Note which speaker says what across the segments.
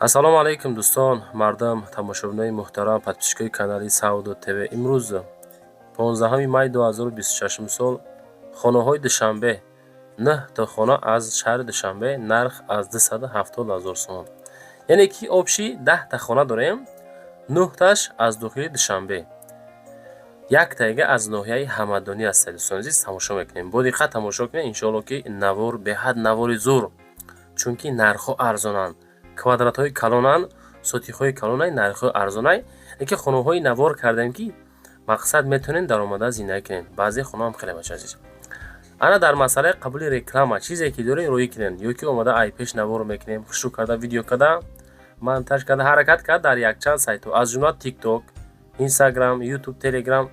Speaker 1: Ассалому алайкум, дӯстон, мардам, тамошобинои муҳтарам, подписчикои канали Савдо ТВ. Имрӯз 15 май 2026 сол, хонаҳои Душанбе, нӯҳта хона аз шаҳри Душанбе, нарх аз 270 ҳазор сомон. Яъне ки общий 10-та хона дорем, нӯҳташ аз дохили Душанбе, яктаига аз ноҳияи Ҳамадонӣ аст. Дӯстони азиз, тамошо мекунем, бо диққат тамошо кунем. Иншоалло, ки навор беҳад навори зур, чунки нархҳо арзонанд, квадратҳои калонанд, сотихҳои калонай, нархҳои арзонай. Ки хонаҳои навор кардем, ки мақсад метавонем даромада зиндагӣ кунем. Баъзе хонаам хеле, бача азиз. Ана, дар масъалаи қабули реклама чизе ки дорем, роӣ кунем ё ки омада ай пеш наворо мекунем, хушрӯ карда, видео карда, монтаж карда, ҳаракат кард, дар якчанд сайтҳо, аз ҷумла Тикток, Инстаграм, Ютуб, Телеграм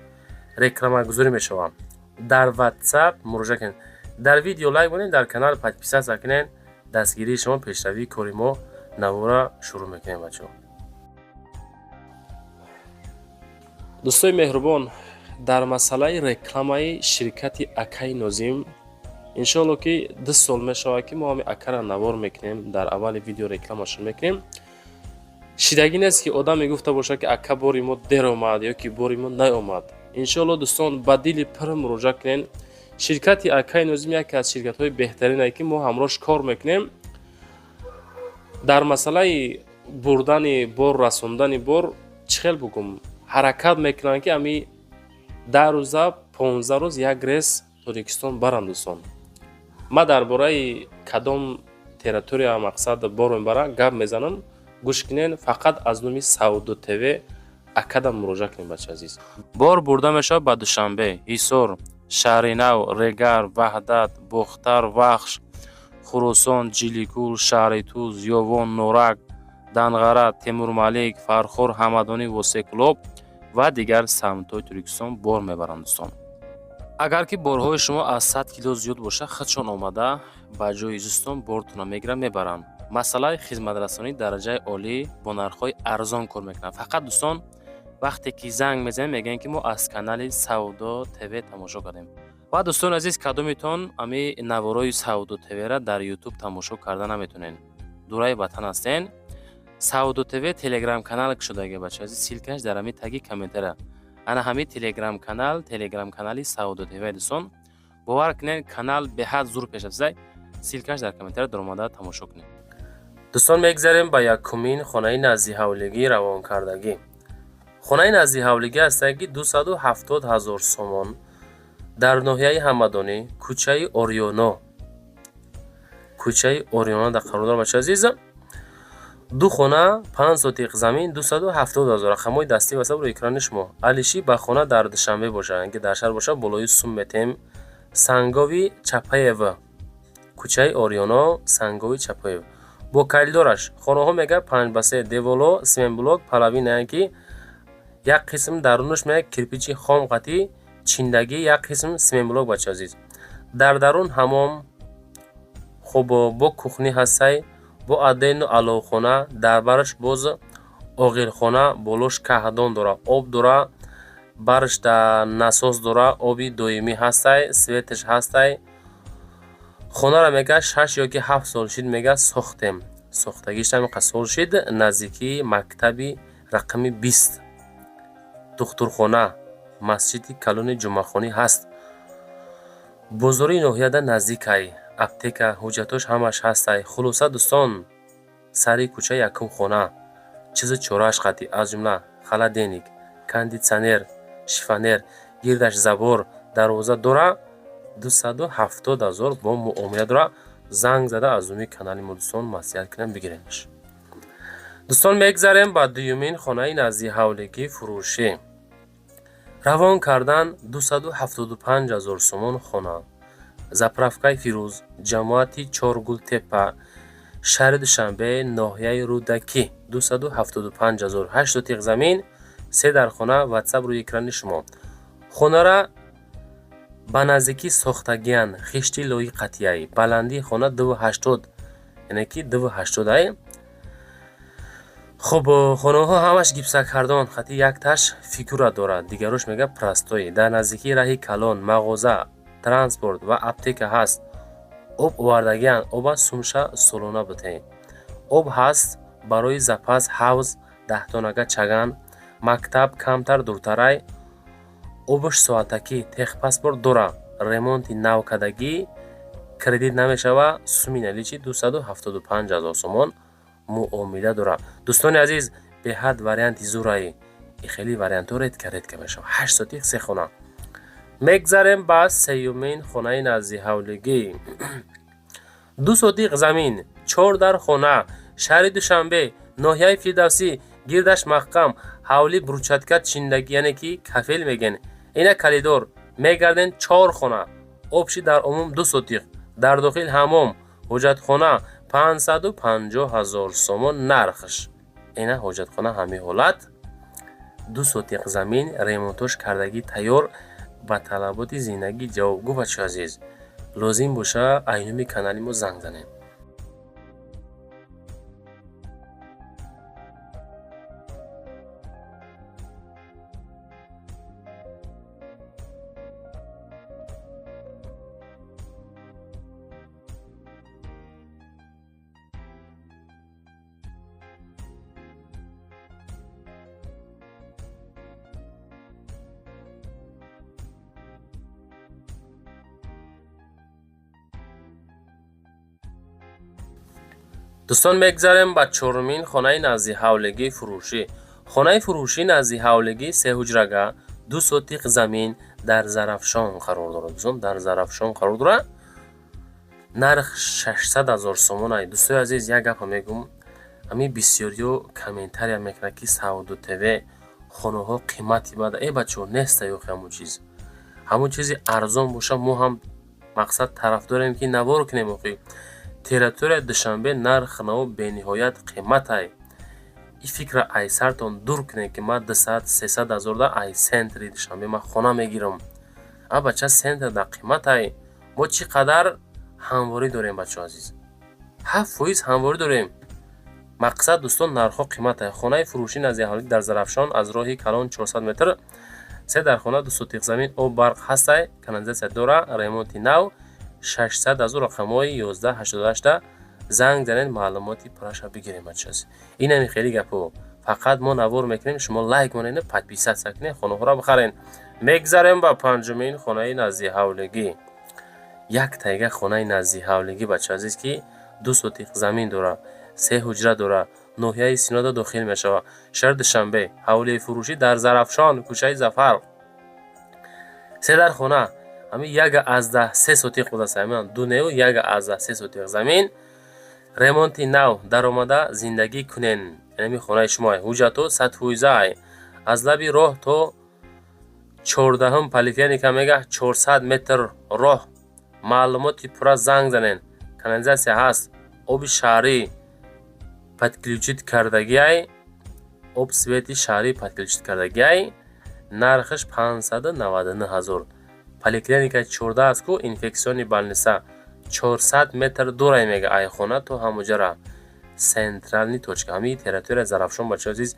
Speaker 1: рекламагузорӣ мешаванд. Дар Ватсап муроҷиат кунед, дар видео лайк монед, дар канал подписаться кунед. Дастгирии шумо пешравии кори мо. Навора шурӯъ мекунем, бачаҳо. Дӯстои меҳрубон, дар масъалаи рекламаи ширкати акаи Нозим, иншоалло, ки 2 сол мешавад, ки мо ҳами акара навор мекунем, дар аввали видео рекламашон мекунем. Шидагӣ нест, ки одам мегуфта бошад, ки ака, бори мо дер омад ё ки бори мо наомад. Иншоалло, дӯстон, ба дили пур муроҷиат кунед. Ширкати акаи Нозим яке аз ширкатҳои беҳтарине, ки мо ҳамроҳш кор мекунем. Дар масъалаи бурдани бор, расондани бор, чӣ хел бугум, ҳаракат мекунанд, ки ами 10 рӯза, 15 рӯз як рейс Тоҷикистон баранд. Дӯстон, ман дар бораи кадом территория, мақсад, бор мебарам, гап мезанам, гӯш кунед. Фақат аз номи Савдо ТВ акадам муроҷиат кунед, бача азиз. Бор бурда мешавад ба Душанбе, Ҳисор, Шаҳринав, Регар, Ваҳдат, Бохтар, Вахш, Хуросон, Ҷиликул, шаҳри Туз, Ёвон, Норак, Данғара, Темурмалик, Фархор, Ҳамадонӣ, Восеъ, ва дигар самтҳои Тоҷикистон бор мебаранд. Дӯстон, агар ки борҳои шумо аз 100 кило зиёд бошад, худшон омада ба ҷои зистон бортонро мегиранд, мебаранд. Масъалаи хизматрасонии дараҷаи олӣ, бо нархҳои арзон кор мекунанд. Фақат, дӯстон, вақте ки занг мезанем, мегӯем, ки мо аз канали Савдо ТВ тамошо кардем. Ва, дӯстони азиз, кадомитон ами наворои Савдо ТВра дар Ютуб тамошо карда наметонед, дураи ватан ҳастен, Савдо ТВ Телеграм канал кушодаги, бача азиз. Ссылкаш дар ҳами таги комментария. Ана ҳами Телеграм канал, Телеграм канали Савдо ТВ. Дӯстон, бовар кунед, канал беҳад зур пешрафтаи. Ссылкаш дар комментария, даромада тамошо кунед. Дӯстон, мегзарем ба якумин хонаи наздиҳавлигӣ равонкардагӣ. Хонаи наздиҳавлигӣ ҳастае, ки 270 ҳазор сомон, дар ноҳияи Ҳамадонӣ, кӯчаи Орёно, кӯчаи Орёно дар қарор дорам. Бача азиз, ду хона, 5 сотиқ замин, 270 ҳазор. Рақамҳои дастӣ васаб рӯи экрани шумо. Алиши ба хона дар Душанбе бошад, яъне ки дар шаҳр бошад, болои сум метем. Сангови Чапаев, кӯчаи Орёно, Сангови Чапаев, бо калидораш. Хонаҳо, мега, 5 ба 3, деволо цементблок половина, яъне ки як қисм дарунаш, мега, кирпичи хом қатӣ чиндагӣ, як қисм цементблок. Бача азиз, дар дарун ҳамом, хуб, бо кухня ҳастай, бо отдельно аловхона, дар бараш боз оғилхона, болош каҳдон дора, об дора, барш да насос дора, оби доимӣ ҳастай, светаш ҳастай. Хонаро, мега, 6 ё ки 7 сол шид, мега, сохтем, сохтагиш ҳамин сол шид. Наздикии мактаби рақами 20, духтурхона, масҷиди калони ҷумъахонӣ ҳаст, бозори ноҳияда наздикай, аптека, ҳуҷҷатош ҳамаш ҳастай. Хулоса, дӯстон, сари кӯча якум хона, чизу чорааш қатъӣ, аз ҷумла холодильник, кондитсионер, шифоньер, гирдаш забор, дарвоза дора. 270 ҳазор бо муомила дора. Занг зада аз номи канали мо, дӯстон, маслиҳат кунем, бигиренаш. Дӯстон, мегзарем ба дуюмин хонаи наздиҳавлигӣ фурӯшӣ. Равон кардан 275 ҳазор сомон. Хона заправкаи Фирӯз, ҷамоати Чоргултепа, шаҳри Душанбе, ноҳияи Рӯдакӣ, 275 ҳазор, 8 сотиқ замин, се дар хона. Ватсап рӯи экрани шумо. Хонара ба наздикӣ сохтагиянд, хишти лои қатъияй. Баландии хона 2,80, яъне ки 2,80 ай. Хуб, хонаҳо ҳамаш гипсокартон хати, якташ фигура дорад, дигарош, мега, простой. Дар наздикии раҳи калон мағоза, транспорт ва аптека ҳаст. Об овардагианд, оба сумша солона бутем. Об ҳаст. Барои запас ҳавз, 10 донага чаган, мактаб камтар дуртарай, обаш соатакӣ, техпаспорт дора, ремонти нав кардагӣ, кредит намешава. Суми наличный 275 000 сомон, муомила дора. Дӯстони азиз, беҳад варианти зураи, хеле вариантҳо редко редко мешавад. 8 сотих, се хона. Мегзарем ба сеюмин хонаи наздиҳавлигӣ. 2 сотиқ замин, чор дар хона, шаҳри Душанбе, ноҳияи Фирдавсӣ, гирдаш маҳкам, ҳавли брусчатка чиндагӣ, яъне ки кафел мегӯянд. Ина коридор мегарден, чор хона, общий дар умум 2 сотиқ, дар дохил ҳаммом, ҳоҷатхона. 550 000 сомон нархш. Ина ҳоҷатхона, ҳамин ҳолат. 2 сотиқ замин, ремонтош кардагӣ, тайёр, ба талаботи зиндагӣ ҷавобгӯ. Бачаҳо азиз, лозим боша, айнуми канали мо занг занед. Дӯстон, мегзарем ба чорумин хонаи наздиҳавлигии фурӯшӣ. Хонаи фурӯшӣ наздиҳавлигӣ, сеҳуҷрага, 2 сотиқ замин, дар Зарафшон қарор дорад. Дӯстон, дар Зарафшон қарор дорад. Нарх 600 000 сомон. Ай, дӯстои азиз, як гапа мегӯм: ҳамин бисёриё комментария мекунад, ки Савдо ТВ хонаҳо қимати бада. Э, бачаҳо, неста ёхи ҳамун чиз. Ҳамун чизи арзон боша, мо ҳам мақсад тарафдорем, ки навор кунем. Охи, территорияи Душанбе нарх наво бениҳоят қиматай. И фикра ай сартон дур кунед, ки ман 200, 300 ҳазор да ай центри Душанбе ман хона мегирам. А бача, центр да қиматай. Мо чӣ қадар ҳамворӣ дорем, бачаҳо азиз? 7% ҳамворӣ дорем. Мақсад, дӯстон, нархҳо қиматай. Хонаи фурӯшӣ назди ҳавлӣ дар Зарафшон, аз роҳи калон 400 метр, се дар хона, 2 сотиқ замин, об, барқ ҳастай, канализатсия дора, ремонти нав, 600 000. Рақамҳои 1188-да занг занед, маълумоти пурраша бигирем. Бачаҳо, инами хеле гапо. Фақат мо навор мекунем, шумо лайк монед, подписаться кунед, хонаҳоро бихарен. Мегзарем ба панҷумин хонаи наздиҳавлигӣ. Як тайга хонаи наздиҳавлигӣ, бачаҳо азиз, ки 2 сотиқ замин дорад, се ҳуҷра дорад, ноҳияи Синода дохил мешавад, шаҳри Душанбе, ҳавлии фурӯшӣ дар Зарафшон, кӯчаи Зафар, се дар хона. Ҳамин 1,3 сотиқ будааст, ҳамин дунеу 1,3 сотиқ замин, ремонти нав, даромада зиндагӣ кунен. Ҳамин хонаи шумо, ҳуҷҷатҳо 100%-ай. Аз лаби роҳ то 14-ум поликлиника, мега, 400 метр роҳ. Маълумоти пурра занг занен. Канализатсия ҳаст, оби шаҳрӣ подключить кардагиай, об, свети шаҳрӣ подключить кардагиай. Нархаш 599 000. Поликлиникаи 14 аст ку, инфекционный больница, 400 метр дурай, мега, айхона то ҳамуҷара, центральный точка. Ҳамин территория Зарафшон, бачаҳо азиз,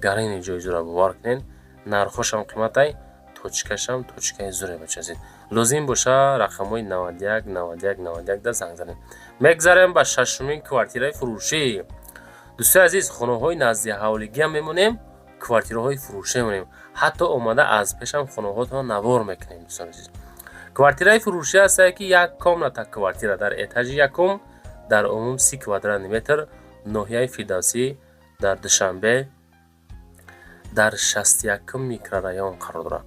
Speaker 1: гарини ҷои зура, бовар кунед, нархошам қиматай, точкашам точкаи зуре. Бачаҳо азиз, лозим боша, рақамҳои 91 91 91 да занг занед. Мегзарем ба шашумин квартираи фурӯшӣ. Дӯстои азиз, хонаҳои назди ҳавлигиам мемонем, квартираҳои фурӯшӣ мемонем, ҳатто омада аз пешам хонаҳотон навор мекунем. Дӯстони азиз, квартираи фурӯшӣ ҳастае, ки як комната квартира дар этажи якум, дар умум 30 квадратный метр, ноҳияи Фирдавсӣ, дар Душанбе, дар 61-ум микрорайон қарор дорад.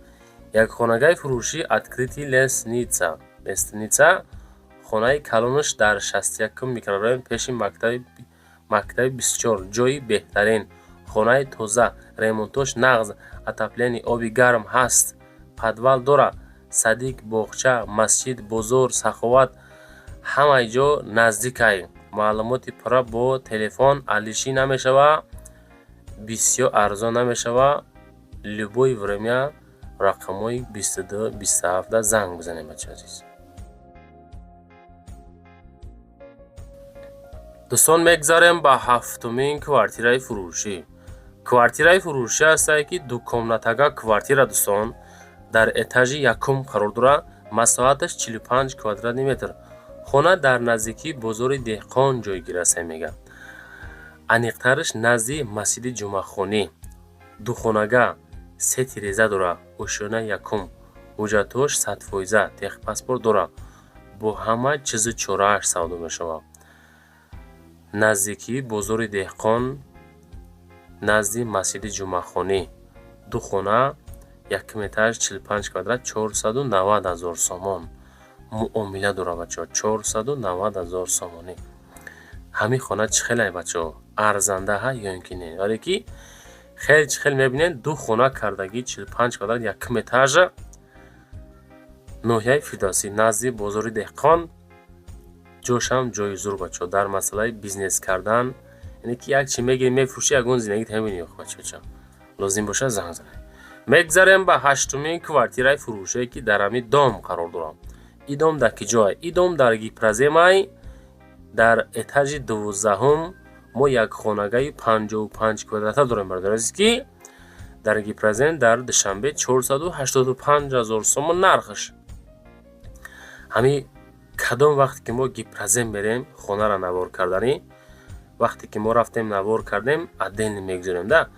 Speaker 1: Якхонагаи фурӯшӣ, открытый лестница. Хонаи калонаш дар 61-ум микрорайон, пеши мактаби 24, ҷои беҳтарин. Хонаи тоза, ремонтош нағз, отопление, оби гарм ҳаст, подвал дорад, садик, боғча, масҷид, бозор, Саховат, ҳамаи ҷо наздикай. Маълумоти пурра бо телефон, алишӣ намешава, бисёр арзон намешава. Любое время рақамҳои 22 27 занг бизанед, бачаҳо азиз. Дӯстон, мегзарем ба ҳафтумин квартираи фурӯшӣ. Квартираи фурӯшӣ ҳастае, ки дукомнатага квартира, дӯстон, дар этажи якум қарор дорад, масоҳаташ 45 квадратный метр. Хона дар наздикии бозори Деҳқон ҷойгир аст, мега. Аниқтараш назди масҷиди Ҷумъахонӣ. Духонага се тиреза дора, ошёнаи якум, ҳуҷҷатҳош 100%, техпаспорт дора, бо ҳама чизу чорааш савдо мешавад. Наздикии бозори Деҳқон, назди масҷиди Ҷумъахонӣ. Ду хона, якум этаж, 45 квадрат, 490 ҳазор сомон. Муомила дора, бачаҳо, 490 ҳазор сомонӣ. Ҳамин хона чӣ хелай, бачаҳо, арзандаҳа ё ин ки не? Вале ки хеле чӣ хел мебинед, ду хона кардагӣ, 45 квадрат, якум этажа, ноҳияи Фирдавсӣ, назди бозори Деҳқон. Ҷошам ҷои зур, бачаҳо, дар масъалаи бизнес кардан, яъне ки як чи мегирӣ, мефурӯшӣ, ягон зиндагӣ мебинӣ, бачаҳо. Лозим бошад, занг занед. Мегзарем ба ҳаштумин квартираи фурӯшие, ки дар ҳамин дом қарор дорам. И дом дар ки ҷой? И дом дар Гипроземай, дар этажи 12-ум. Мо як хонагаи 55 квадрата дорем, бародари азиз, ки дар Гипрозем, дар Душанбе, 485 ҳазор сомон нархаш. Ҳамин кадом вақте ки мо Гипрозем мерем хонаро навор карданӣ, вақте ки мо рафтем, навор кардем, отдельно мегузорем да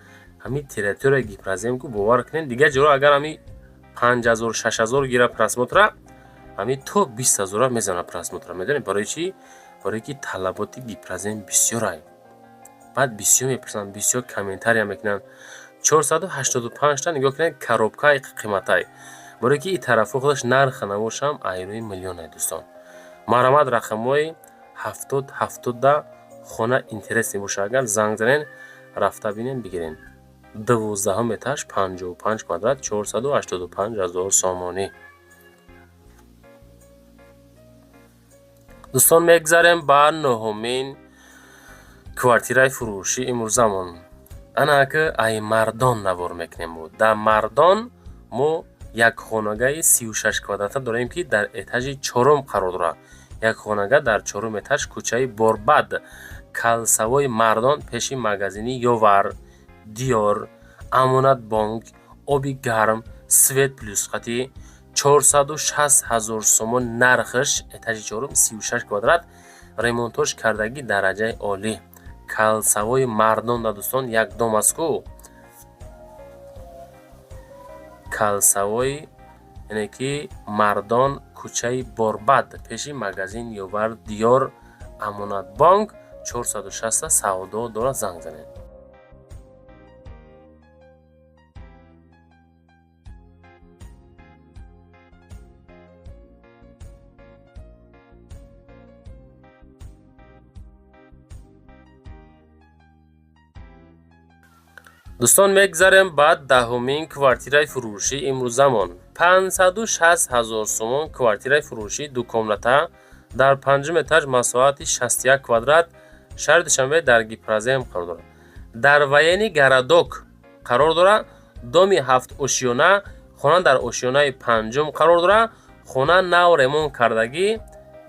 Speaker 1: ҳамин территорияи Гипрозем ку, бовар кунед, дигар ҷоро агар ҳамин 5000, 6000 гира просмотра, ҳамин то 20 ҳазора мезанад просмотра. Медонед барои чӣ? Барое ки талаботи Гипрозем бисёрай. Баъд бисёр мепурсанд, бисёр комментария мекунанд. 485-та нигоҳ кунед, коробкаи қиматай. Барое ки и тарафҳо худаш нарха набошам, айрӯи миллионай, дӯстон. Марҳамат, рақамҳои 70 70-да хона интересный боша, агар занг занед, рафта бинем, бигирен. 12-ум этаж, 55 квадрат, 485 ҳазор сомонӣ. Дӯстон, мегзарем ба нуҳумин квартираи фурӯшӣ имрӯзамон. Ана ки ай Мардон навор мекунем. Дар Мардон мо як хонагаи 36 квадрата дорем, ки дар этажи чорум қарор дорад. Як хонага дар чорум этаж, кӯчаи Борбад, кольцевой Мардон, пеши магазини Ёвар, Диёр, Амонатбонк, оби гарм, свет плюс қатӣ, 460 ҳазор сомон нархаш, этажи чорум, 36 квадрат, ремонтош кардагӣ дараҷаи олӣ. Кольцевой Мардон да, дӯстон, як дом аст ку, кольцевой, яъне ки Мардон, кӯчаи Борбад, пеши магазин Ёвар, Диёр, Амонатбонк, 460 савдо дорад, занг занед. Дӯстон, мегзарем ба даҳумин квартираи фурӯшӣ имрӯзамон. 560 ҳазор сомон квартираи фурӯшӣ, дукомната, дар панҷум этаж, масоҳати 61 квадрат, шаҳри Душанбе, дар Гипрозем қарор дорад. Дар Военный городок қарор дорад, доми ҳафт ошёна, хона дар ошёнаи панҷум қарор дорад. Хона нав ремонт кардагӣ,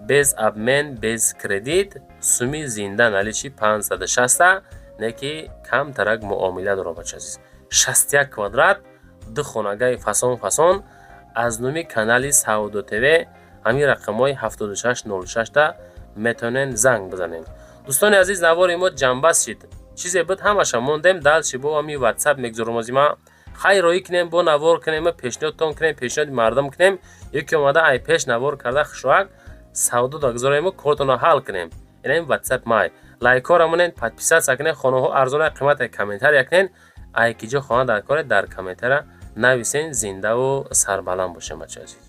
Speaker 1: без обмен, без кредит, суми зинда, наличный, 560-та, не ки камтарак муомила дорад, бача азиз. 61 квадрат, ду хонагаи фасон фасон. Аз номи канали Савдо ТВ ҳамин рақамҳои 7606-та метавонед занг бизанед. Дӯстони азиз, навори мо ҷамъбаст шид. Чизе буд, ҳамаша мондем, дальше бо ҳами ватсап мегузорам. Озима хайр, роӣ кунем, бо навор кунем, пешниҳодтон кунем, пешниҳоди мардум кунем, ёки омада ай пеш навор карда, хушроак савдо дагузорему, кортонро ҳал кунем. Инам ватсап май. Лайкҳоро монед, подписаться кунед. Хонаҳо арзона, қимата комментария кунед. Ай ки ҷо хона дар коре, дар комментария нависен. Зиндаву сарбаланд бошем, бача азиз.